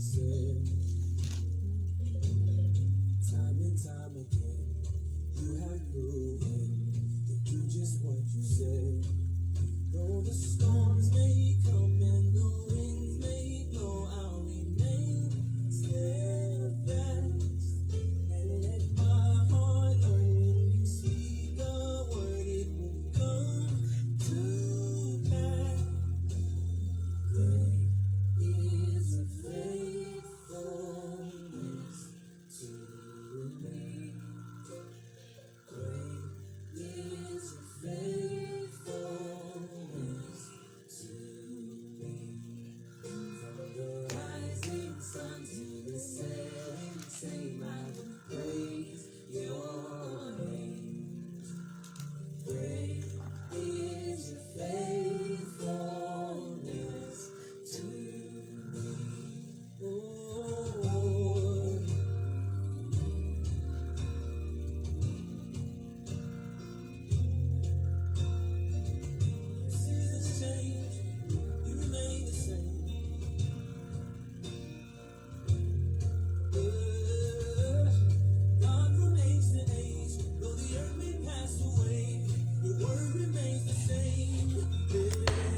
said. Time and time again, you have proven to do just what you said. Though the storms may come and the winds may blow, I'll remain steadfast. And let my heart learn when you speak a word, it will come to pass. Great is your faithfulness to me. Great is your faithfulness to me. From the rising sun to the setting same, I will praise your name. Great is your faithfulness to me. Oh, seasons change, you remain the same. God from age to age, though the earth may pass away, your word remains the same.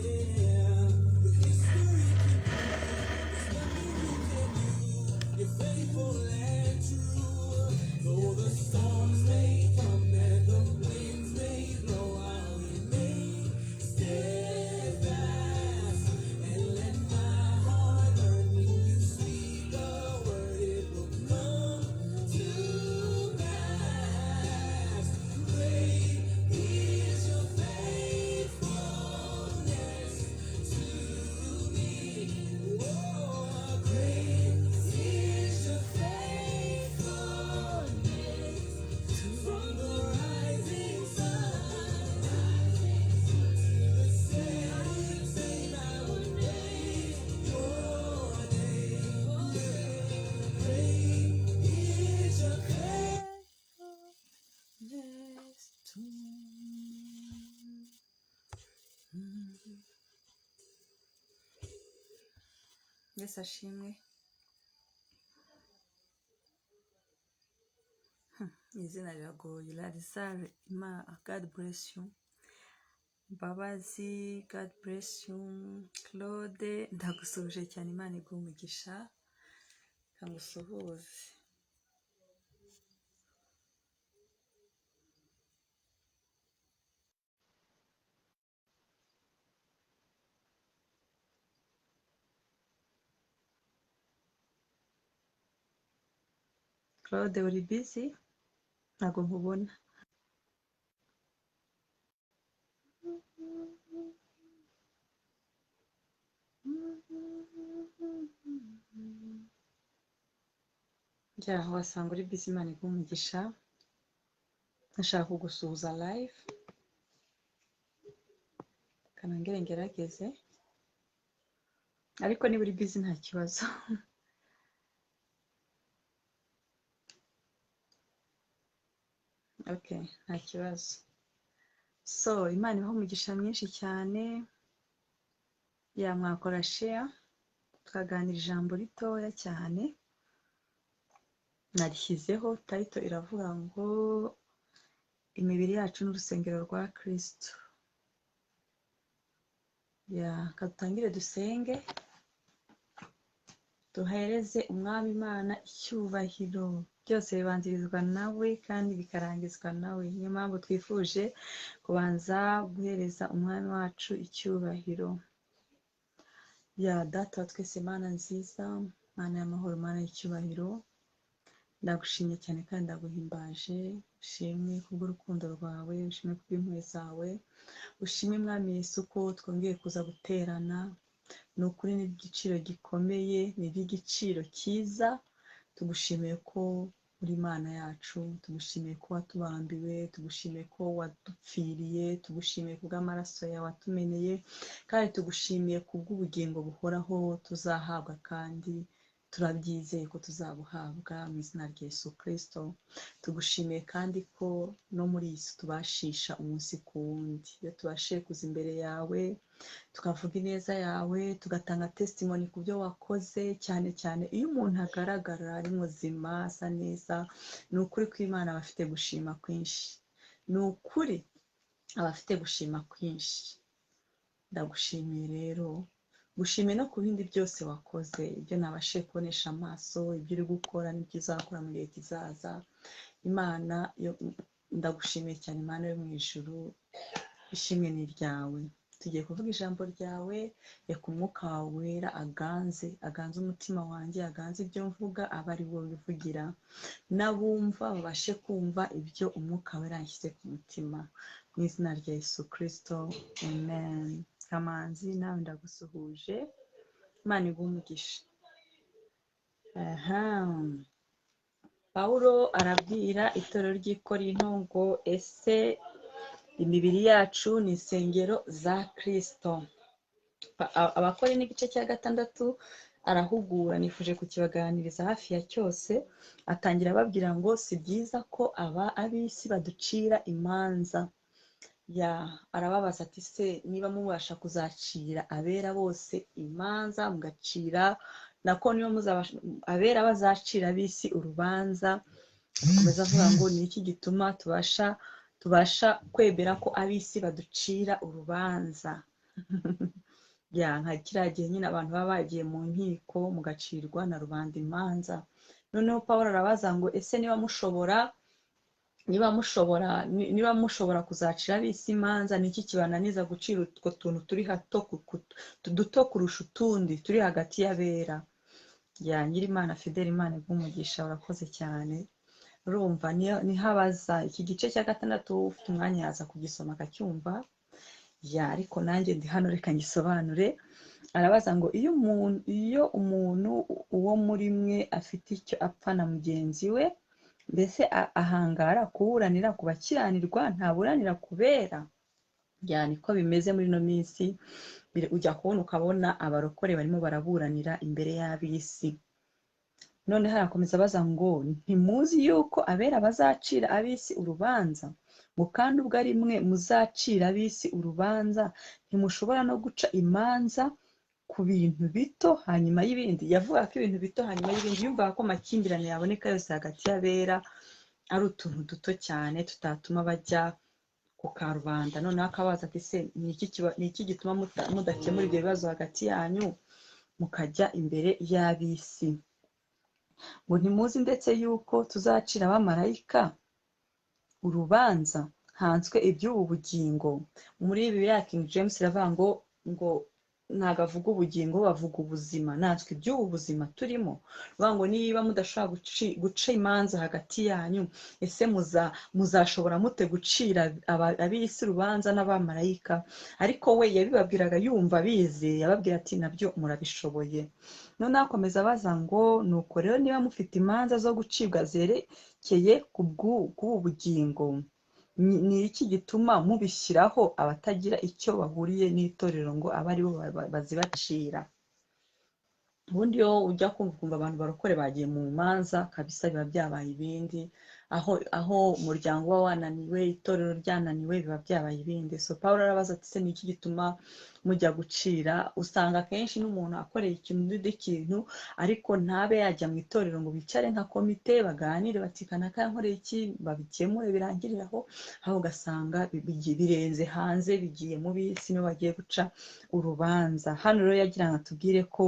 Yeah, the history can prove there's nothing you can do. You're faithful and true. Though the storms may come and the winds may blow, I'll remain steadfast. And let my heart learn when you speak a word, it will come to pass. Great is your faithfulness to me. Oh, great is your faithfulness from the rising sun to the setting sun. I will praise your name. Great is your faithfulness to me. Yesu ashimwe. Izina riragoye. Larisare, God bless you. Mbabazi, God bless you. Claude, ndagusuhuje cyane, Imana iguhe umugisha. Kangusuhuze. Claude, uri busy? Ntabwo nkubona. Njya wasanga uri busy, Imana iguhe umugisha. Ndashaka kugusuhuza live. Kanongere ngerageze. Ariko niba uri busy nta kibazo. Okay, nta kibazo. So, Imana ibahe umugisha mwinshi cyane. Ya mwakora share, tukaganira ijambo ritoya cyane. Narishyizeho title iravuga ngo imibiri yacu n'urusengero rwa Kristo. Ya, kadutangire dusenge, duhereze Umwami Imana icyubahiro. Byose bibanzirizwa nawe kandi bikarangizwa nawe. Niyo mpamvu twifuje kubanza guhereza Umwami wacu icyubahiro. Ya Data wa twese, Mana nziza, Mana y'amahoro, Mana y'icyubahiro, ndagushimye cyane kandi ndaguhimbaje. Ushimwe kubw'urukundo rwawe, ushimwe kubw'impuhwe zawe, ushimwe Mwami Yesu ko twongeye kuza guterana. Ni ukuri ni iby'igiciro gikomeye, ni iby'igiciro cyiza. Tugushimiye ko uri Imana yacu, tugushimiye ko watubambiwe, tugushimiye ko wadupfiriye, tugushimiye kubw'amaraso yawe watumeneye, kandi tugushimiye kubw'ubugingo buhoraho tuzahabwa kandi Turabyizeye ko tuzabuhabwa mu izina rya Yesu Kristo. Tugushimiye kandi ko no muri iyi si tubashisha umunsi ku wundi. Iyo tubashije kuza imbere yawe, tukavuga ineza yawe, tugatanga testimony ku byo wakoze, cyane cyane iyo umuntu agaragara ari muzima, asa neza, ni ukuri kw'Imana aba afite gushima kwinshi. Ni ukuri aba afite gushima kwinshi. Ndagushimiye rero, gushimiye no ku bindi byose wakoze, ibyo nabashije kubonesha amaso, ibyo uri gukora n'ibyo uzakora mu gihe kizaza. Imana yo, ndagushimiye cyane Imana yo mu ijuru, ishimwe ni iryawe. Tugiye kuvuga ijambo ryawe, reka umwuka wawe wera aganze, aganze umutima wanjye, aganze ibyo mvuga, abe ari wowe ubivugira, n'abumva babashe kumva ibyo umwuka wera yanshyize ku mutima. Mu izina rya Yesu Kristo, amen. Kamanzi, nawe ndagusuhuje, Imana iguhe umugisha. Aha. Pawulo arabwira itorero ry'i Korinto ngo ese imibiri yacu ni insengero za Kristo. Abakora n'igice cya 6 arahugura, nifuje kukibaganiriza hafi ya cyose. Atangira ababwira ngo si byiza ko aba ab'isi baducira imanza. Ya arababaza ati se niba mubasha kuzacira abera bose imanza, mugacira nako niba muzabasha abera bazacira ab'isi urubanza. Akomeza avuga ngo ni iki gituma tubasha kwemera ko ab'isi baducira urubanza. Ya nka kiriya gihe nyine abantu baba bagiye mu nkiko mugacirwa na rubanda imanza. Noneho Pawulo arabaza ngo ese niba mushobora kuzacira ab'isi imanza, ni iki kibananiza gucira utwo tuntu turi hato duto kurusha utundi turi hagati y'abera? Ya Nyirimana Fidele, Imana iguhe umugisha, urakoze cyane. Urumva niho abaza iki gice cya 6, ufite umwanya yaza kugisoma akacyumva. Ya ariko nanjye ndi hano reka ngisobanure. Arabaza ngo iyo umuntu uwo muri mwe afite icyo apfa na mugenzi we, mbese ahangara kuburanira ku bakiranirwa, ntaburanira kubera? Ya niko bimeze muri ino minsi, ujya kubona ukabona abarokore barimo baraburanira imbere y'ab'isi. Noneho arakomeza abaza ngo ntimuzi yuko abera bazacira ab'isi urubanza, ngo kandi ubwo ari mwe muzacira ab'isi urubanza, ntimushobora no guca imanza ku bintu bito hanyuma y'ibindi. Yavuga ko ibintu bito hanyuma y'ibindi, yumvaga ko amakimbirane yaboneka yose hagati y'abera ari utuntu duto cyane tutatuma bajya ku karubanda. Noneho akabaza ati se ni iki gituma mudakemura ibyo bibazo hagati yanyu mukajya imbere y'ab'isi? Ngo ntimuzi ndetse yuko tuzacira abamarayika urubanza, hanswe iby'ubu bugingo. Muri Bibiliya ya King James iravuga ngo ntabwo avuga ubugingo, bavuga ubuzima. Natwe iby'ubu buzima turimo, bavuga ngo niba mudashobora guca imanza hagati yanyu, ese muzashobora mute gucira ab'isi urubanza n'abamarayika? Ariko we yabibabwiraga yumva abizi, yababwira ati nabyo murabishoboye. Noneho akomeza abaza ngo nuko rero niba mufite imanza zo gucibwa zerekeye ku bw'ubu bugingo, ni iki gituma mubishyiraho abatagira icyo bahuriye n'itorero ngo abe aribo bazibacira? Ubundi iyo ujya kumva abantu barokore bagiye mu manza kabisa, biba byabaye ibindi. Aho umuryango uba wananiwe, itorero ryananiwe, biba byabaye ibindi. So Pawulo arabaza ati se ni iki gituma mujya gucira? Usanga akenshi n'umuntu akoreye ikintu n'undi kintu, ariko ntabe yajya mu itorero ngo bicare nka komite baganire bati kanaka yankoreye iki, babikemure birangirire aho. Aho ugasanga birenze hanze, bigiye mu b'isi, nibo bagiye guca urubanza. Hano rero yagira ngo atubwire ko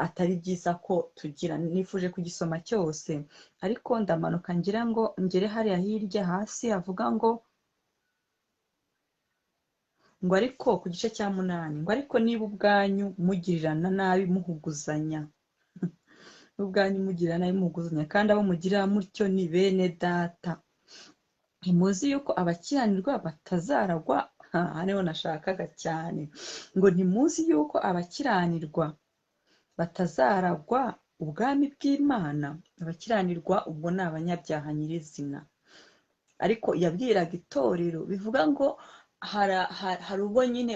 atari byiza ko tugira. Nifuje kugisoma cyose, ariko ndamanuka ngira ngo ngere hariya hirya hasi avuga ngo ariko ku gice cya 8 ngo ariko niba ubwanyu mugirirana nabi muhuguzanya, ubwanyu mugirira nabi muhuguzanya, kandi abo mugirira mutyo ni bene data, ntimuzi yuko abakiranirwa batazaragwa? Aha niho nashakaga cyane. Ngo ntimuzi yuko abakiranirwa batazaragwa ubwami bw'Imana? Abakiranirwa ubwo ni abanyabyaha nyirizina. Ariko yabwiraga itorero, bivuga ngo Hari ubwo nyine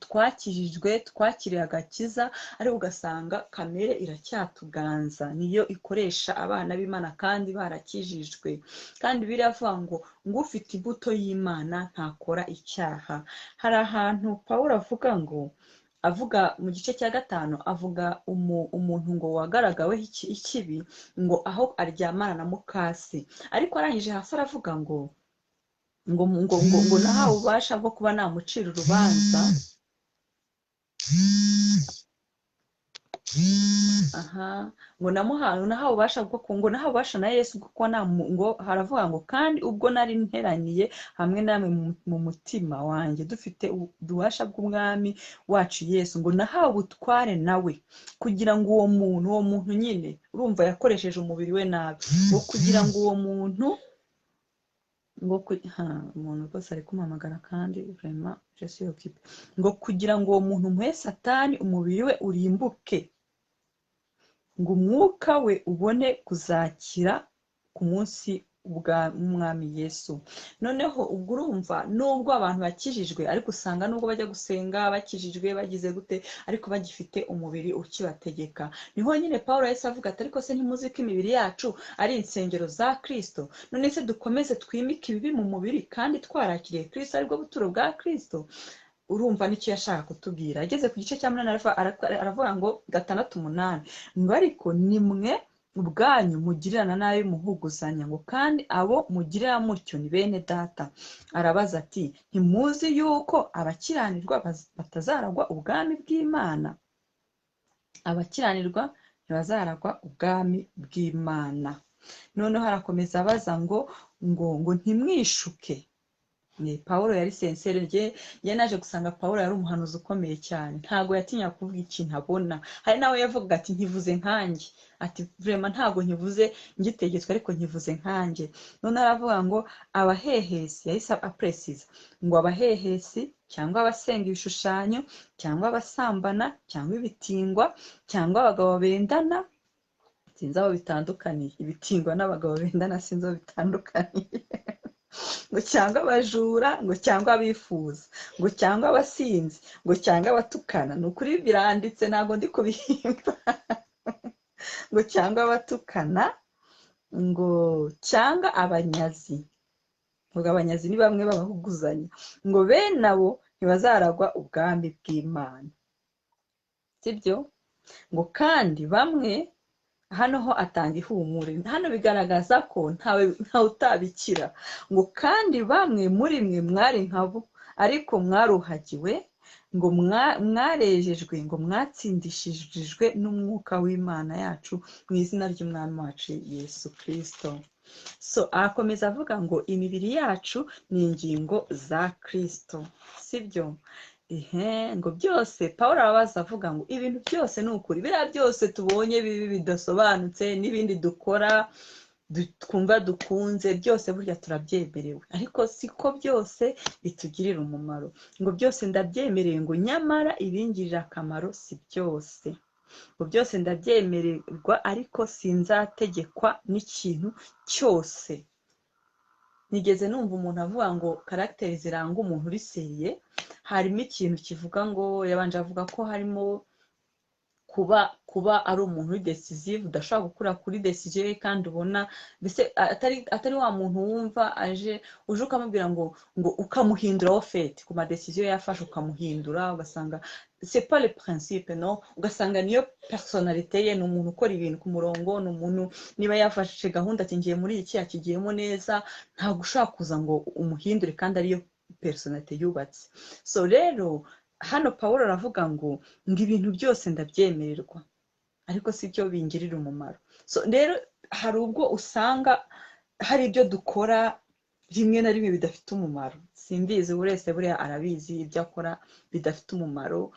twakijijwe, twakiriye agakiza, ariko ugasanga kamere iracyatuganza, niyo ikoresha abana b'Imana kandi barakijijwe. Kandi biravuga ngo ufite imbuto y'Imana ntakora icyaha. Hari ahantu Pawulo avuga ngo, avuga mu gice cya 5, avuga umuntu ngo wagaragaweho ikibi, ngo aho aryamana na mukase, ariko arangije hasi aravuga ngo ngo ngo ngo ngo nahawe ububasha bwo kuba namucira urubanza. Aha ngo namuhawe, nahawe ububasha bwo ngo nahawe ububasha na Yesu bwo kuba ngo haravuga ngo kandi ubwo nari nteraniye hamwe namwe mu mutima wanjye dufite ububasha bw'Umwami wacu Yesu, ngo nahawe ubutware nawe kugira ngo uwo muntu nyine urumva yakoresheje umubiri we nabi, ngo kugira ngo uwo muntu ngo umuntu rwose ari kumpamagara kandi vraiment je suis occupé, ngo kugira ngo uwo muntu muhe Satani umubiri we urimbuke, ngo umwuka we ubone kuzakira ku munsi bw'Umwami Yesu. Noneho ubwo urumva nubwo abantu bakijijwe, ariko usanga nubwo bajya gusenga bakijijwe bagize gute, ariko bagifite umubiri ukibategeka. Niho nyine Pawulo yahise avuga ati ariko se ntimuzi ko imibiri yacu ari insengero za Kristo? None se dukomeze twimike ibibi mu mubiri kandi twarakiriye Kristo, aribwo buturo bwa Kristo? Urumva nicyo yashaka kutubwira. Ageze ku gice cya 8 aravuga ngo 6 8 ngo ariko nimwe ubwanyu mugirirana nabi muhuguzanya, ngo kandi abo mugirira mutyo ni bene data. Arabaza ati ntimuzi yuko abakiranirwa batazaragwa ubwami bw'Imana? Abakiranirwa ntibazaragwa ubwami bw'Imana. Noneho arakomeza abaza ngo ngo ngo ntimwishuke. Ni Pawulo yari sincere. Njye naje gusanga Pawulo yari umuhanuzi ukomeye cyane, ntago yatinya kuvuga ikintu abona. Hari nawe yavugaga ati nkivuze nkanjye, ati vraiment ntago nkivuze ngitegetswe, ariko nkivuze nkanjye. None aravuga ngo abahehesi, yahise apresiza ngo abahehesi cyangwa abasenga ibishushanyo cyangwa abasambana cyangwa ibitingwa cyangwa abagabo bendana, sinzi aho bitandukaniye, ibitingwa n'abagabo bendana sinzi aho bitandukaniye, ngo cyangwa abajura, ngo cyangwa abifuza, ngo cyangwa abasinzi, ngo cyangwa abatukana. Ni ukuri biranditse ntabwo ndi kubihimba. Ngo cyangwa abatukana, ngo cyangwa abanyazi, ngo abanyazi ni bamwe babahuguzanya, ngo bene abo ntibazaragwa ubwami bw'Imana. Sibyo? Ngo kandi bamwe, hano ho atanga ihumure, hano bigaragaza ko ntawe utabikira, ngo kandi bamwe muri mwe mwari nkabo, ariko mwaruhagiwe, ngo mwarejejwe, ngo mwatsindishijwe n'umwuka w'Imana yacu mu izina ry'Umwami wacu Yesu Kristo. So akomeza avuga ngo imibiri yacu ni ingingo za Kristo. Sibyo? Ngo byose Pawulo arabaza avuga ngo ibintu byose ni ukuri, biriya byose tubonye bibi bidasobanutse n'ibindi dukora twumva dukunze, byose burya turabyemerewe, ariko siko byose bitugirira umumaro. Ngo byose ndabyemerewe, ngo nyamara ibingirira akamaro si byose. Ngo byose ndabyemererwa, ariko sinzategekwa n'ikintu cyose. Nigeze numva umuntu avuga ngo karagiteri ziranga umuntu uri seriye, harimo ikintu kivuga ngo, yabanje avuga ko harimo kuba ari umuntu uri decisive, udashobora gukura kuri decision ye, kandi ubona mbese atari wa muntu wumva aje uje ukamubwira ngo ukamuhindura au fait ku ma decision yafashe, ukamuhindura, ugasanga c'est pas le principe, no, ugasanga niyo personnalité ye, ni umuntu ukora ibintu ku murongo, ni umuntu niba yafashe gahunda ati ngiye muri iki akigiyemo neza, ntabwo ushobora kuza ngo umuhindure kandi ariyo personnalité yubatse. So rero hano Pawulo aravuga ngo ibintu byose ndabyemererwa, ariko si byo bingirira umumaro. So rero hari ubwo usanga hari ibyo dukora rimwe na rimwe bidafite umumaro, simbizi, buri wese buriya arabizi ibyo akora bidafite umumaro.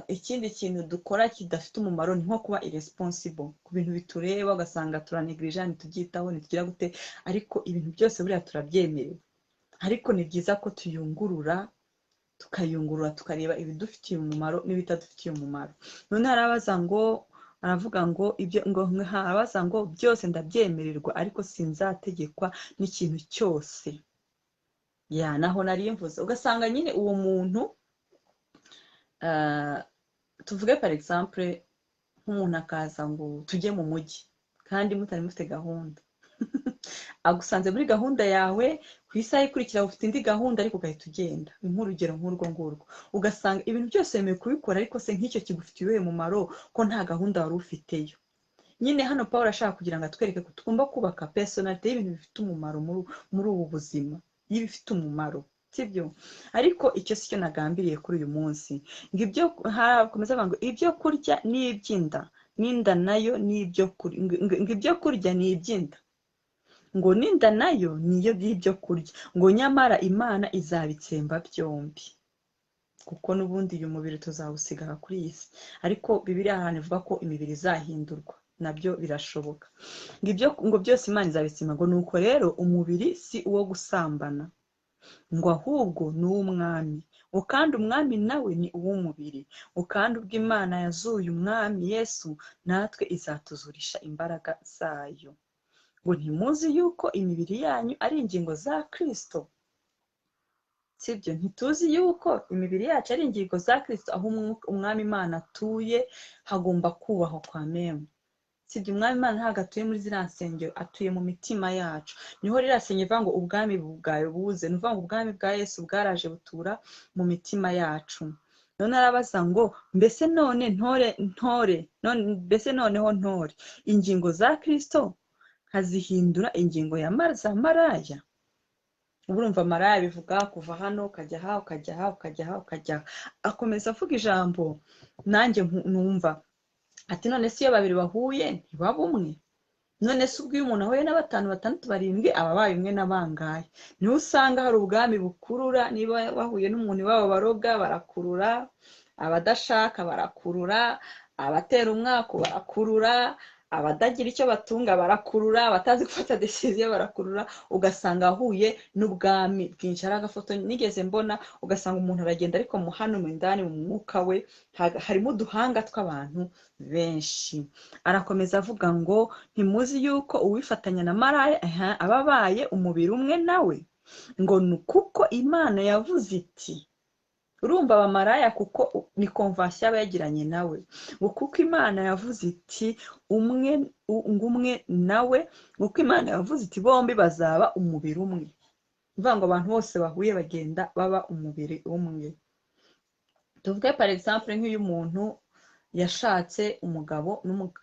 Ikindi kintu dukora kidafite umumaro ni nko kuba irresponsible ku bintu bitureba, ugasanga turanegirija, ntitubyitaho, ntitugira gute, ariko ibintu byose buriya turabyemerewe. Ariko ni byiza ko tuyungurura, tukayungurura, tukareba ibidufitiye umumaro n'ibitadufitiye umumaro. None arabaza ngo, aravuga ngo ibyo, ngo arabaza ngo byose ndabyemererwa, ariko sinzategekwa n'ikintu cyose. Ya, naho nari mvuze, ugasanga nyine uwo muntu, tuvuge par exemple nk'umuntu akaza ngo tujye mu mujyi kandi mutari mufite gahunda, agusanze muri gahunda yawe, ku isaha ikurikira ufite indi gahunda ariko ugahita ugenda. Ni nk'urugero nk'urwo ngurwo, ugasanga ibintu byose wemewe kubikora, ariko se nk'icyo kigufitiye uwuhe mumaro ko nta gahunda wari ufiteyo? Nyine hano Paul ashaka kugira ngo atwereke ko tugomba kubaka personnalité y'ibintu bifite umumaro muri ubu buzima, y'ibifite umumaro, sibyo? Ariko icyo si cyo nagambiriye kuri uyu munsi. Ngo ibyo hakomeza avuga ngo ibyo kurya ni iby'inda, n'inda nayo ni ibyo kurya. Ngo ibyo kurya ni iby'inda, ngo n'inda nayo ni iyo by'ibyo kurya, ngo nyamara Imana izabitsemba byombi, kuko n'ubundi uyu mubiri tuzawusigara kuri iyi si. Ariko Bibiliya ahantu ivuga ko imibiri izahindurwa, nabyo birashoboka. Ngo ibyo, ngo byose Imana izabitsemba. Ngo nuko rero umubiri si uwo gusambana, ngo ahubwo ni uw'Umwami, ngo kandi Umwami nawe ni uw'umubiri. Ngo kandi ubwo Imana yazuye Umwami Yesu, natwe izatuzurisha imbaraga zayo. Ngo ntimuzi yuko imibiri yanyu ari ingingo za Kristo? Sibyo? Ntituzi yuko imibiri yacu ari ingingo za Kristo? Aho Umwami Imana atuye hagomba kubahwa kwa meme, sibyo? Umwami Imana ntabwo atuye muri ziriya nsengero, atuye mu mitima yacu. Niho ririya sengero ivuga ngo ubwami bwawe buze, ni ukuvuga ngo ubwami bwa Yesu bwaraje butura mu mitima yacu. None arabaza ngo mbese none ntore ntore none, mbese noneho ntore ingingo za Kristo nkazihindura ingingo za maraya? Ubu urumva maraya bivuga kuva hano ukajya aha, ukajya aha, ukajya aha, ukajya aha. Akomeza avuga ijambo nanjye numva ati none se iyo babiri bahuye ntibaba umwe? None se ubwo iyo umuntu ahuye na batanu, batandatu, barindwi, aba abaye umwe na bangahe? Niho usanga hari ubwami bukurura. Niba wahuye n'umuntu iwabo baroga, barakurura, abadashaka barakurura, abatera umwaku barakurura, abadagira icyo batunga barakurura, abatazi gufata decision barakurura, ugasanga ahuye n'ubwami bwinshi. Hari agafoto nigeze mbona, ugasanga umuntu aragenda ariko mu hano mu indani mu mwuka we harimo uduhanga tw'abantu benshi. Arakomeza avuga ngo ntimuzi yuko uwifatanya na maraya, aba abaye umubiri umwe nawe? Ngo ni kuko Imana yavuze iti, urumva abamaraya kuko ni convention aba yagiranye nawe, ngo kuko Imana yavuze iti umwe ngo umwe nawe, ngo kuko Imana yavuze iti bombi bazaba umubiri umwe. Ni ukuvuga ngo abantu bose bahuye bagenda baba umubiri umwe. Tuvuge par exemple nk'iyo umuntu yashatse umugabo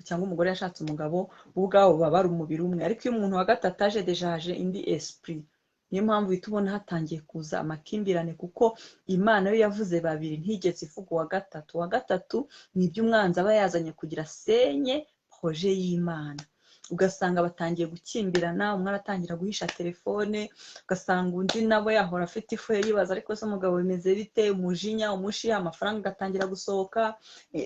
cyangwa umugore yashatse umugabo, bo ubwabo baba ari umubiri umwe. Ariko iyo umuntu wa gatatu aje, déjà haje indi esprit. Niyo mpamvu uhita ubona hatangiye kuza amakimbirane, kuko Imana yo yavuze babiri, ntigeze ivuga uwa gatatu. Uwa gatatu ni ibyo umwanzi aba yazanye kugira asenye projet y'Imana. Ugasanga batangiye gukimbirana, umwe aratangira guhisha telefone, ugasanga undi nawe yahora afite ifu yibaza ariko se umugabo bimeze bite, umujinya, umushiha, amafaranga agatangira gusohoka,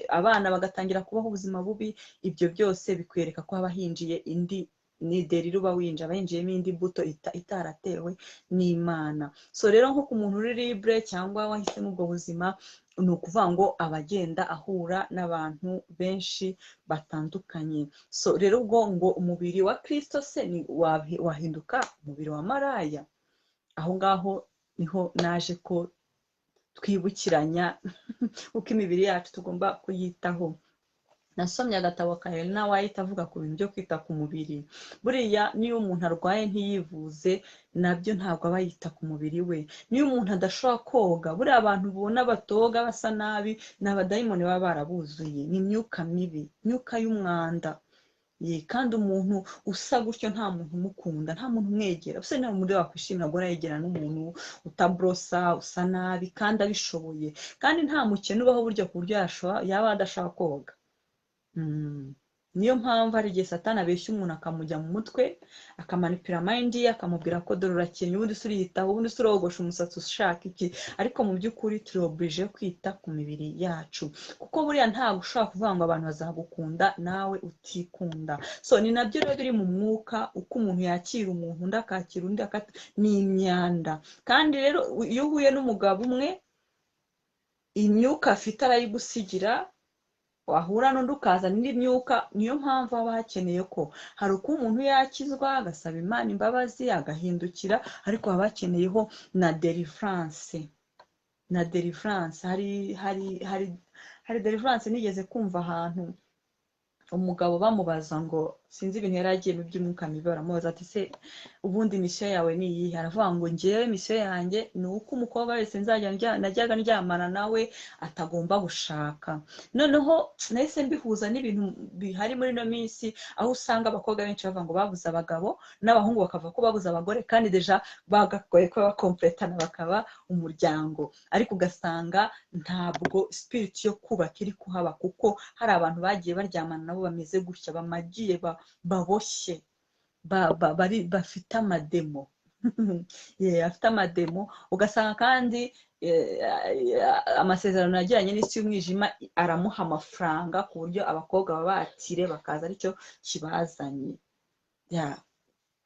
abana bagatangira kubaho ubuzima bubi. Ibyo byose bikwereka ko haba hinjiye indi ni derira, uba winjiye, aba yinjiyemo indi mbuto itaratewe n'Imana. So rero nko ku muntu uri libre cyangwa wahisemo ubwo buzima, ni ukuvuga ngo aba agenda ahura n'abantu benshi batandukanye. So rero ubwo ngo umubiri wa Kristo se ni wahinduka umubiri wa maraya? Aho ngaho niho naje ko twibukiranya uko imibiri yacu tugomba kuyitaho. Nasomye agatabo ka Elena White avuga ku bintu byo kwita ku mubiri. Buriya niyo umuntu arwaye ntiyivuze, nabyo ntabwo aba yita ku mubiri we. Niyo umuntu adashobora koga, buriya abantu ubona batoga basa nabi ni abadayimoni baba barabuzuye, ni imyuka mibi, imyuka y'umwanda. Kandi umuntu usa gutyo nta muntu umukunda, nta muntu umwegera. Ubuse nta muntu wakwishimira guhora yegerana n'umuntu utabrosa, usa nabi kandi abishoboye. Kandi nta mukene ubaho burya ku buryo yaba adashaka koga. Niyo mpamvu hari igihe Satani abeshya umuntu akamujya mu mutwe, akamanipira mind ye, akamubwira ko dore urakennye, ubundi se uriyitaho, ubundi se urogosha umusatsi ushaka iki? Ariko mu by'ukuri turi obligé kwita ku mibiri yacu, kuko buriya ntabwo ushobora kuvuga ngo abantu bazagukunda nawe utikunda. So ni nabyo rero biri mu mwuka, uko umuntu yakira umuntu, undi akakira undi, ni imyanda. Kandi rero iyo uhuye n'umugabo umwe, imyuka afite arayigusigira. Wahura n'undi ukazana indi myuka. Niyo mpamvu haba hakeneye ko hari uko umuntu yakizwa agasaba Imana imbabazi agahindukira, ariko haba hakeneyeho na deliverance, na deliverance. Hari deliverance nigeze kumva ahantu umugabo bamubaza ngo sinzi ibintu yari agiye mu by'umwuka mibi, baramubaza ati: "Se ubundi mission yawe ni iyihe?" Aravuga ngo: "Ngewe mission yanjye ni uko umukobwa wese nzajya najyaga ndyamana nawe atagomba gushaka." Noneho nahise mbihuza n'ibintu bihari muri ino minsi, aho usanga abakobwa benshi bavuga ngo babuze abagabo, n'abahungu bakavuga ko babuze abagore, kandi déjà bagagoye kuba bakompletana bakaba umuryango, ariko ugasanga ntabwo spirit yo kubaka iri kuhaba, kuko hari abantu bagiye baryamana nabo bameze gutya, bamagiye, baboshye, bafite amademo, yeah, afite amademo. Ugasanga kandi amasezerano yagiranye n'isi y'umwijima aramuha amafaranga, ku buryo abakobwa baba batire bakaza aricyo kibazanye. Yeah.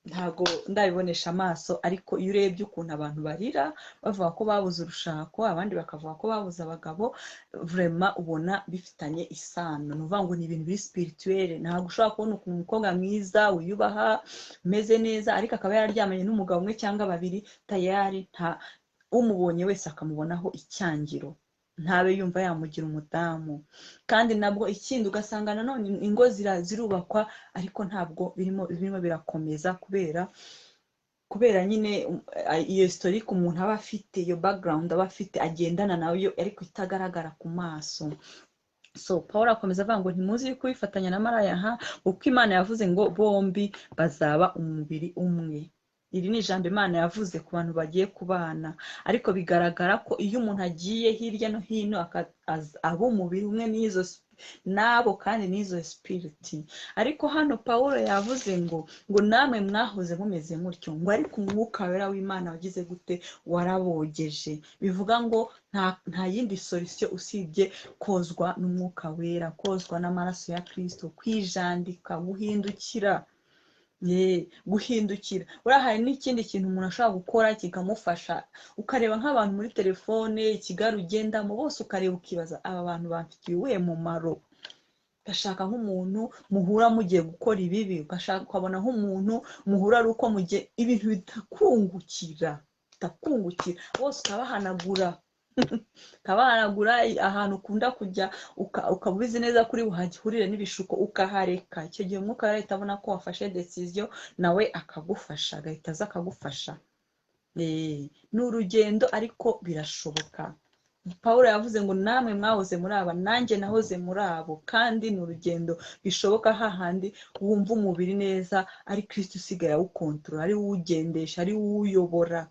Ntago ndabibonesha amaso, ariko iyo urebye ukuntu abantu barira bavuga ko babuze urushako, abandi bakavuga ko babuze abagabo, vraiment ubona bifitanye isano. Ni ukuvuga ngo ni ibintu biri spirituel. Ntabwo ushobora kubona ukuntu umukobwa mwiza wiyubaha, umeze neza, ariko akaba yararyamanye n'umugabo umwe cyangwa babiri, tayari nta umubonye wese akamubonaho icyangiro, ntabe yumva yamugira umudamu. Kandi nabwo ikindi, ugasanga nanone ingo zirubakwa, ariko ntabwo birimo birakomeza, kubera nyine iyo historique umuntu aba afite, iyo background aba afite agendana nayo, ariko itagaragara ku maso. So Paul akomeza avuga ngo: "Ntimuzi yuko wifatanya na maraya ha uko Imana yavuze ngo bombi bazaba umubiri umwe?" Iri ni ijambo Imana yavuze ku bantu bagiye kubana, ariko bigaragara ko iyo umuntu agiye hirya no hino aba umubiri umwe n'izo nabo kandi n'izo spirit. Ariko hano Paul yavuze ngo namwe mwahoze mumeze mutyo, ngo ariko Umwuka Wera w'Imana wagize gute? Warabogeje. Bivuga ngo nta yindi solution usibye kozwa n'Umwuka Wera, kozwa n'amaraso ya Kristo, kwijandika, guhindukira. Ye, guhindukira. Buriya hari n'ikindi kintu umuntu ashobora gukora kikamufasha. Ukareba nk'abantu muri telefone, ikigare ugendamo bose, ukareba ukibaza: "Aba bantu bamfitiye uwuhe mumaro?" Ugashaka nk'umuntu muhura mugiye gukora ibibi, ugashaka ukabona nk'umuntu muhura ari uko mugiye ibintu bitakungukira, bose ukabahanagura. Ahantu ukunda kujya ukaba ubizi neza kuri buhahurire n'ibishuko, ukahareka. Icyo gihe Umwuka ahita abona ko wafashe decision, nawe akagufasha, agahita aza akagufasha. Ni urugendo, ariko birashoboka. Paul yavuze ngo namwe mwahoze muri aba, nanjye nahoze muri abo, kandi ni urugendo bishoboka, hahandi wumva umubiri neza ari Kristo usigaye awukontorora, ari uwugendesha, ari uwuyobora,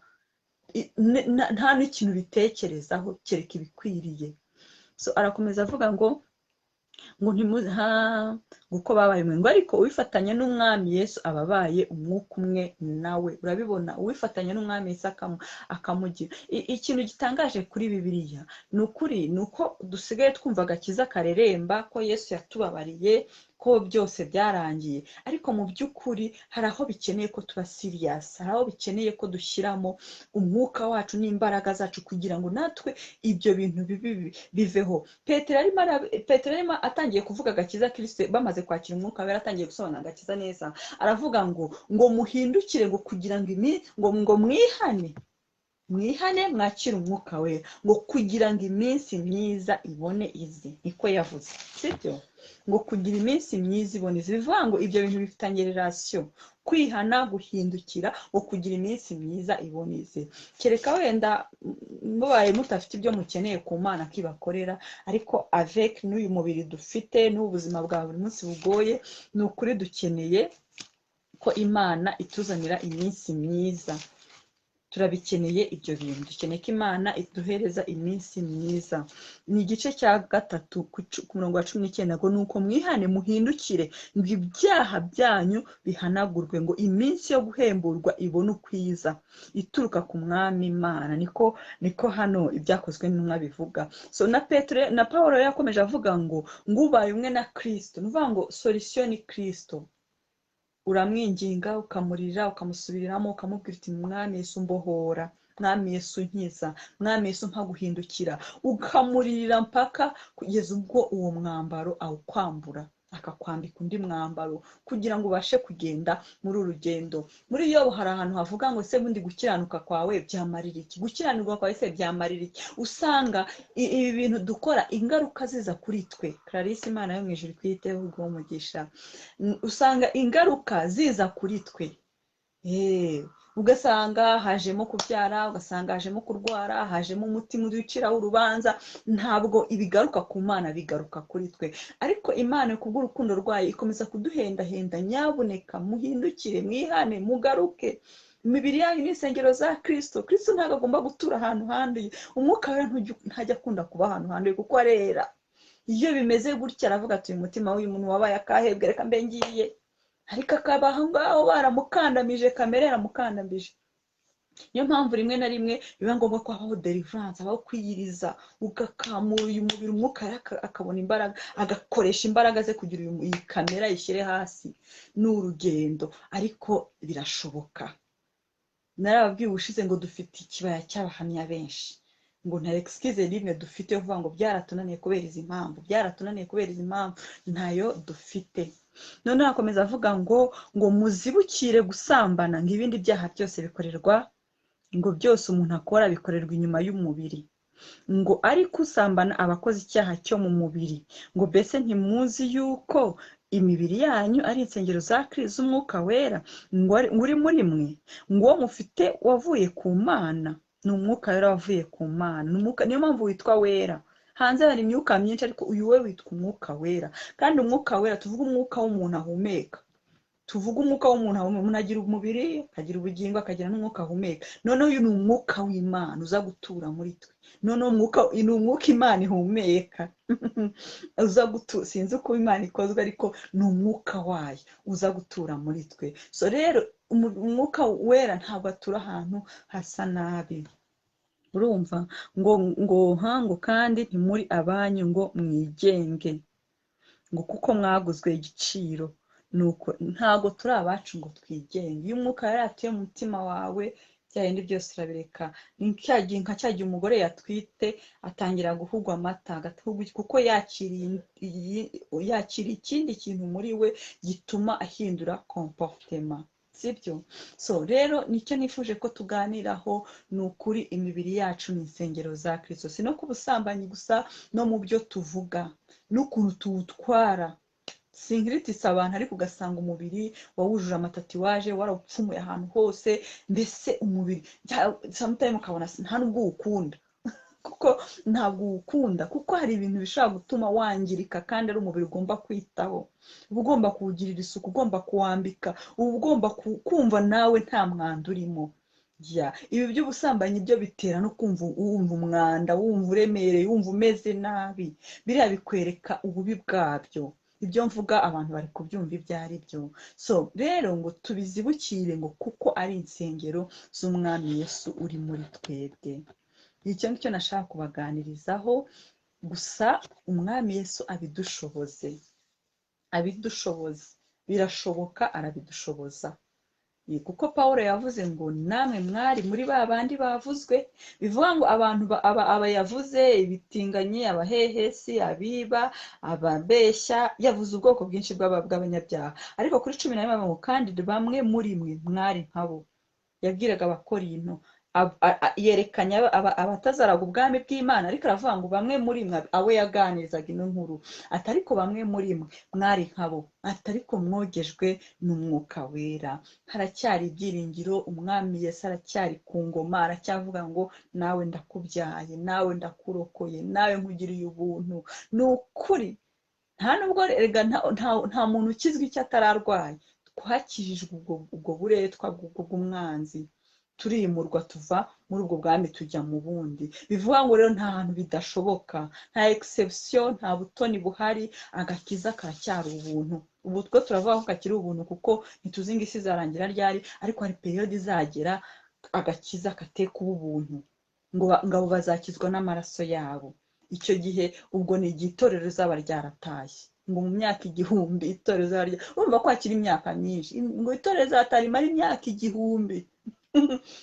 nta n'ikintu bitekerezaho kereka ibikwiriye. So arakomeza avuga ngo ntimuha uko babaye umwe, ngo ariko uwifatanya n'Umwami Yesu aba abaye umwuka umwe nawe. Urabibona, uwifatanya n'Umwami Yesu akamugira. Ikintu gitangaje kuri Bibiliya ni ukuri, ni uko dusigaye twumva agakiza kareremba, ko Yesu yatubabariye, ko byose byarangiye, ariko mu by'ukuri hari aho bikeneye ko tuba serious, hari aho bikeneye ko dushyiramo umwuka wacu n'imbaraga zacu kugira ngo natwe ibyo bintu bibi biveho. Petero arimo atangiye kuvuga agakiza Kristo, bamaze kwakira Umwuka Wera, atangiye gusobanura agakiza neza, aravuga ngo muhindukire, ngo kugira ngo ngo mwihane, mwihane mwakire Umwuka Wera, ngo kugira ngo iminsi myiza ibone ize. Niko yavuze, sibyo? Ngo kugira iminsi myiza ibone ize, bivuga ngo ibyo bintu bifitanye relation: kwihana, guhindukira, ngo kugira iminsi myiza ibone ize. Kereka wenda mubaye mudafite ibyo mukeneye ku Mana kibakorera, ariko avec n'uyu mubiri dufite n'ubu buzima bwa buri munsi bugoye, ni ukuri dukeneye ko Imana ituzanira iminsi myiza. Turabikeneye ibyo bintu, dukeneye ko Imana iduhereza iminsi myiza. Ni igice cya 3 ku murongo wa 19, ngo ni uko mwihane muhindukire, ngo ibyaha byanyu bihanagurwe, ngo iminsi yo guhemburwa ibone ukwiza ituruka ku Mwami Imana. Niko hano Ibyakozwe n'Intumwa bivuga. So na Petero na Paul yakomeje avuga ngo ubaye umwe na Kristo, ni ukuvuga ngo solution ni Kristo. Uramwinginga, ukamurira, ukamusubiriramo, ukamubwira uti: "Mwami Yesu, mbohora." Mwami Yesu nkiza, Mwami Yesu mpa guhindukira, ukamuririra mpaka kugeza ubwo uwo mwambaro awukwambura, akakwambika undi mwambaro kugira ngo ubashe kugenda muri uru rugendo. Muri Yobu hari ahantu havuga ngo se bundi gukiranuka kwawe byamarira iki? Gukiranirwa kwawe se byamarira iki? Usanga ibi bintu dukora ingaruka ziza kuri twe. Clarisse, Imana yo mu ijuru ikwiteho, iguhe umugisha. Usanga ingaruka ziza kuri twe. Ugasanga hajemo kubyara, ugasanga hajemo kurwara, hajemo umutima uduciraho urubanza. Ntabwo ibigaruka ku Mana, bigaruka kuri twe. Ariko Imana kubw'urukundo rwayo ikomeza kuduhendahenda, nyabuneka muhindukire, mwihane, mugaruke. Imibiri yanyu ni insengero za Kristo. Kristo ntabwo agomba gutura ahantu handuye. Umwuka we ntajya akunda kuba ahantu handuye kuko arera. Iyo bimeze gutya aravuga ati uyu mutima w'uyu muntu wabaye akahebwe, reka mbe ngiye. Ariko akaba aho ngaho baramukandamije, kamere yaramukandamije. Niyo mpamvu rimwe na rimwe biba ngombwa ko habaho deliverance, habaho kwiyiriza, ugakamura uyu mubiri, umwuka akabona imbaraga, agakoresha imbaraga ze kugira iyi kamere ayishyire hasi. Ni urugendo ariko birashoboka. Narababwiye ubushize ngo dufite ikibaya cy'abahamya benshi, ngo nta excuse rimwe dufite yo kuvuga ngo byaratunaniye kubera izi mpamvu, byaratunaniye kubera izi mpamvu, ntayo dufite. Noneho akomeza avuga ngo muzibukire gusambana, ngo ibindi byaha byose bikorerwa, ngo byose umuntu akora bikorerwa inyuma y'umubiri, ngo ariko usambana aba akoze icyaha cyo mu mubiri. Ngo mbese ntimuzi yuko imibiri yanyu ari insengero za Kristo z'Umwuka Wera, ngo uri muri mwe, ngo uwo mufite wavuye ku Mana. Ni Umwuka Wera wavuye ku Mana, ni umwuka, niyo mpamvu witwa wera. Hanze hari imyuka myinshi, ariko uyu we witwa Umwuka Wera. Kandi Umwuka Wera, tuvuge umwuka w'umuntu ahumeka, tuvuge umwuka w'umuntu ahumeka. Umuntu agira umubiri, akagira ubugingo, akagira n'umwuka ahumeka. Noneho uyu ni umwuka w'Imana uza gutura muri twe. Noneho umwuka ni umwuka Imana ihumeka uza gutura, sinzi uko Imana ikozwe, ariko ni umwuka wayo uza gutura muri twe. So rero Umwuka Wera ntabwo atura ahantu hasa nabi. Urumva ngo ngo kandi ntimuri abanyu ngo mwigenge, ngo kuko mwaguzwe igiciro. Nuko ntabwo turi abacu ngo twigenge. Iyo umwuka yari atuye mu mutima wawe, bya bindi byose urabireka. Ni nka cya gihe umugore yatwite atangira guhugwa amata, agahugwa kuko yakiriye ikindi kintu muri we gituma ahindura comportement, sibyo? So rero nicyo nifuje ko tuganiraho. Ni ukuri imibiri yacu ni insengero za Kristo, si no ku busambanyi gusa, no mu byo tuvuga n'ukuntu tuwutwara. Sinkiritise abantu, ariko ugasanga umubiri wawujuje amatatouage, warawupfumuye ahantu hose, mbese umubiri sometimes ukabona nta nubwo uwukunda, kuko ntabwo uwukunda, kuko hari ibintu bishobora gutuma wangirika, kandi ari umubiri ugomba kwitaho, uba ugomba kuwugirira isuku, ugomba kuwambika, uba ugomba kumva nawe nta mwanda urimo. Ibi by'ubusambanyi byo bitera no kumva wumva umwanda, wumva uremereye, wumva umeze nabi. Biriya bikwereka ububi bwabyo. Ibyo mvuga abantu bari kubyumva ibyo ari byo. So rero ngo tubizibukire, ngo kuko ari insengero z'Umwami Yesu uri muri twebwe. Icyo ngicyo nashaka kubaganirizaho gusa. Umwami Yesu abidushoboze, abidushoboze, birashoboka, arabidushoboza. Kuko Pawulo yavuze ngo namwe mwari muri ba bandi bavuzwe, bivuga ngo abantu aba yavuze ibitinganyi, abahehesi, abiba, ababeshya, yavuze ubwoko bwinshi bw'abanyabyaha. Ariko kuri 11 ngo kandi bamwe muri mwe mwari nkabo. Yabwiraga Abakorinto, yerekanye abatazaraga ubwami bw'Imana, ariko aravuga ngo bamwe muri mwe, abo yaganirizaga ino nkuru, ati ariko bamwe muri mwe mwari nkabo, ati ariko mwogejwe n'Umwuka Wera. Haracyari ibyiringiro, Umwami Yesu aracyari ku ngoma, aracyavuga ngo nawe ndakubyaye, nawe ndakurokoye, nawe nkugiriye ubuntu. Ni ukuri nta nubwo erega nta muntu ukizwa icyo atararwaye. Twakijijwe ubwo buretwa bw'umwanzi, turimurwa tuva muri ubwo bwami tujya mu bundi. Bivuga ngo rero nta hantu bidashoboka, nta exception, nta butoni buhari, agakiza karacyari ubuntu. Ubu two turavuga ko kakiri ubuntu kuko ntituzi ngo isi izarangira ryari, ariko hari période izagera agakiza kate kuba ubuntu, ngo ngabo bazakizwa n'amaraso yabo. Icyo gihe ubwo ni igihe itorero rizaba ryaratashye, ngo mu myaka 1000 itorero rizaba urumva ko hakiri imyaka myinshi, ngo itorero rizatara rimara imyaka 1000.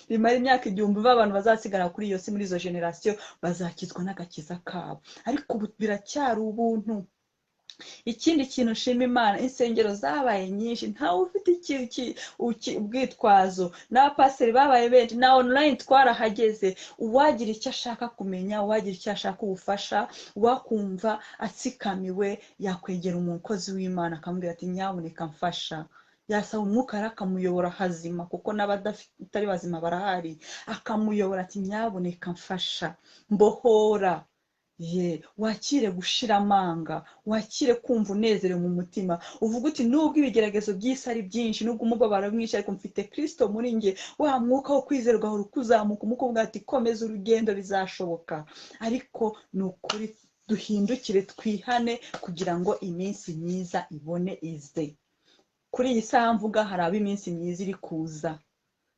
Bimara imyaka 1000, abantu bazasigara kuri iyo si muri izo generasiyo bazakizwa n'agakiza kabo, ariko ubu biracyari ubuntu. Ikindi kintu nshima Imana, insengero zabaye nyinshi, ntawe ufite ubwitwazo, n'abapasiteri babaye benshi, na online twarahageze. Uwagira icyo ashaka kumenya, uwagira icyo ashaka ubufasha, uwakumva atsikamiwe yakwegera umukozi w'Imana akamubwira ati nyabuneka mfasha. Yasaba umwuka rero akamuyobora hazima, kuko n'abatari bazima barahari, akamuyobora ati nyabuneka mfasha, mbohora. Ye, wakire gushira amanga, wakire kumva unezerewe mu mutima, uvuga uti nubwo ibigeragezo by'isi ari byinshi, nubwo umubabaro mwinshi, ariko mfite Kristo muri njye. Wa mwuka wo kwizerwa ugahora ukuzamuka, umwuka uvuga ati komeza urugendo bizashoboka. Ariko ni ukuri duhindukire twihane kugira ngo iminsi myiza ibone ize. Kuri iyi saha mvuga hari abo iminsi myiza iri kuza,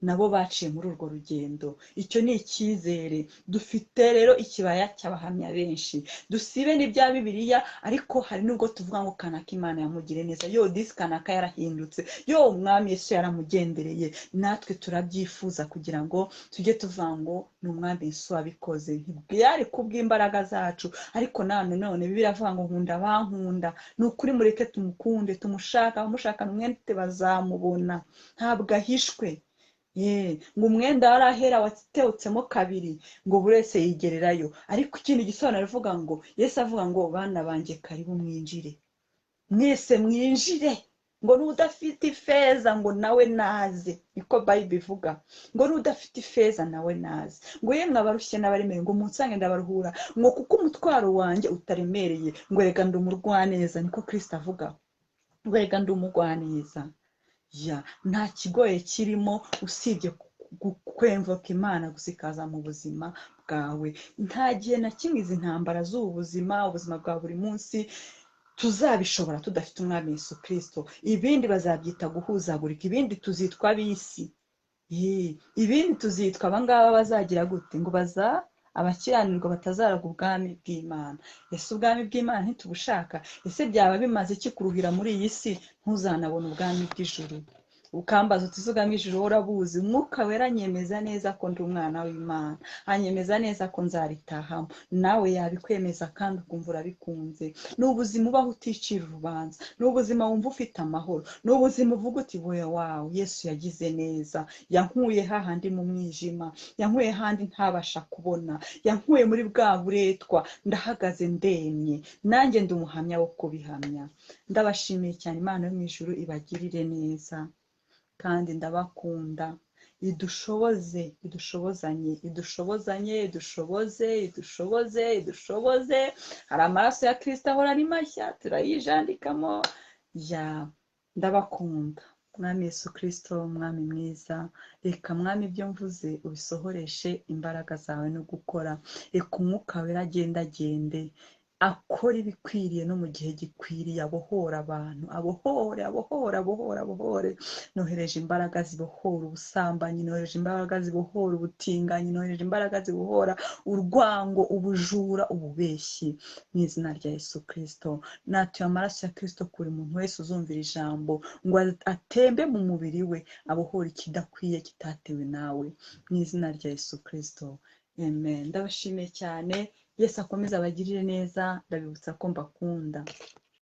nabo baciye muri urwo rugendo. Icyo ni icyizere dufite. Rero ikibaya cy'abahamya benshi, dusibe n'ibya Bibiliya, ariko hari nubwo tuvuga ngo kanaka Imana yamugire neza, yo disi kanaka yarahindutse, yo umwami Yesu yaramugendereye. Natwe turabyifuza kugira ngo tujye tuvuga ngo ni umwami Yesu wabikoze, ntibwari kubw'imbaraga zacu. Ariko none Bibiliya iravuga ngo nkunda abankunda. Ni ukuri mureke tumukunde, tumushaka, abamushakana umwete bazamubona, ntabwo ahishwe. Ngo umwenda wari ahera watewutsemo kabiri, ngo buri wese yigererayo. Ariko ikindi gisobanuro avuga ngo Yesu avuga ngo bana banjye karibu mwinjire, mwese mwinjire, ngo n'udafite ifeza ngo nawe naze, niko Bible ivuga, ngo n'udafite ifeza nawe naze, ngo yemwe abarushye n'abaremereye ngo munsange ndabaruhura, ngo kuko umutwaro wanjye utaremereye, ngo reka ndi umurwaneza, niko Kristo avuga, ngo reka ndi umugwaneza. Ya, nta kigoye kirimo usibye kwemvoka Imana gusa ikaza mu buzima bwawe. Nta gihe na kimwe izi ntambara z'ubu buzima, ubuzima bwa buri munsi, tuzabishobora tudafite umwami Yesu Kristo. Ibindi bazabyita guhuzagurika, ibindi tuzitwa ab'isi, ibindi tuzitwa abangaba bazagira gute, ngo baza abakiranirwa batazaraga ubwami bw'Imana. Ese ubwami bw'Imana ntitubushaka? Ese byaba bimaze iki kuruhira muri iyi si ntuzanabona ubwami bw'ijuru? Ukambaza uti ese ubwami bw'ijuru urabuzi? Umwuka wera anyemeza neza ko ndi umwana w'Imana, anyemeza neza ko nzaritahamo. Nawe yabikwemeza kandi ukumva urabikunze. Ni ubuzima ubaho uticira urubanza, ni ubuzima wumva ufite amahoro, ni ubuzima uvuga uti we wawe Yesu yagize neza, yankuye hahandi mu mwijima, yankuye hahandi ntabasha kubona, yankuye muri bwa buretwa, ndahagaze ndemye, nanjye ndi umuhamya wo kubihamya. Ndabashimiye cyane, Imana yo mu ijuru ibagirire neza, kandi ndabakunda. Idushoboze, idushobozanye, idushobozanye, idushoboze, idushoboze, idushoboze. Hari amaraso ya Kristo ahora ari mashya, turayijandikamo. Ya, ndabakunda. Mwami Yesu Kristo, mwami mwiza, reka mwami ibyo mvuze ubisohoreshe imbaraga zawe no gukora. Reka umwuka wera agendagende, akora ibikwiriye no mu gihe gikwiriye, abohora abantu, abohore, abohore, abohore, abohore. Nohereje imbaraga zibohora ubusambanyi, nohereje imbaraga zibohora ubutinganyi, nohereje imbaraga zibohora urwango, ubujura, ububeshyi, mu izina rya Yesu Kristo. Natuye amaraso ya Kristo kuri muntu wese uzumvira ijambo, ngo atembe mu mubiri we, abohore ikidakwiye kitatewe nawe, mu izina rya Yesu Kristo. Amen. Ndabashimiye cyane. Yesu akomeze abagirire neza, ndabibutsa ko mbakunda.